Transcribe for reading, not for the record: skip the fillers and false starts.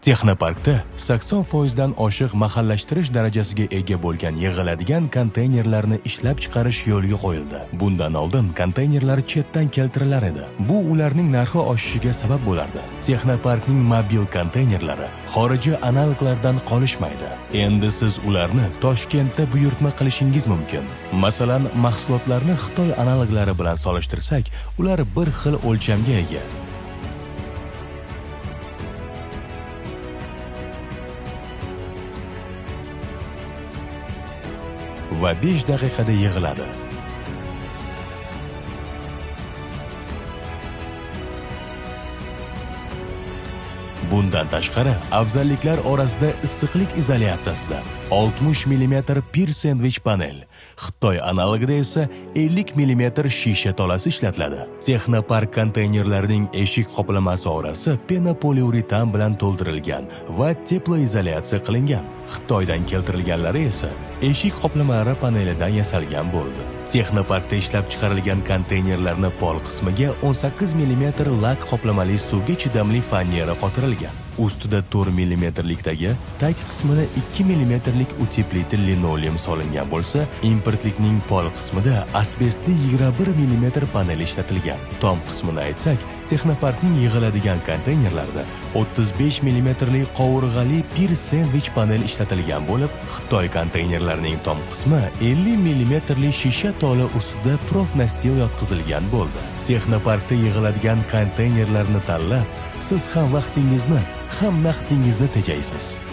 Texnoparkda 80% dan oshiq mahallashtirish darajasiga ega bo'lgan yig'iladigan konteynerlarni ishlab chiqarish yo'lga qo'yildi. Bundan oldin konteynerlar chetdan keltirilar edi. Bu ularning narxi oshishiga sabab bo'lardi. Texnoparkning mobil konteynerlari xorijiy analoglardan qolishmaydi. Endi siz ularni Toshkentda buyurtma qilishingiz mumkin. Masalan, mahsulotlarni Xitoy analoglari bilan solishtirsak, ular bir xil o'lchamga ega. Va 5 daqiqada yig'iladi. Bundan tashqari, afzalliklar orasida issiqlik izolyatsiyasida 60 mm pir sendvich panel, Xitoy analogida esa 50 mm shisha tolasi ishlatiladi. Texnopark konteynerlarining eshik qoplamasi orasi penopoliuretan bilan to'ldirilgan va teploizolyatsiya qilingan. Xitoydan keltirilganlari esa eshik qoplamalari panelidan yasalgan bo'ldi. Texnoparkda ishlab chiqarilgan konteynerlarni pol qismiga 18 mm lak qoplamali suvga chidamli fanera qotirilgan. Ustida 4 mmlikdagi tag qismida 2 mmlik uteplitel linoleum solingan bo'lsa, importlikning pol qismida asbestli 21 mm panel ishlatilgan. Tom qismini aytsak, Texnoparkning yig'iladigan konteynerlarida 35 mmli qovurg'ali pir sendvich panel ishlatilgan bo'lib, Xitoy konteynerlarining tom qismi 50 mmli shisha tola ustida profnastil yotqizilgan bo'ldi. Texnoparkda yig'iladigan konteynerlarni tanlab, siz ham vaqtingizni, ham naqdingizni tejaysiz.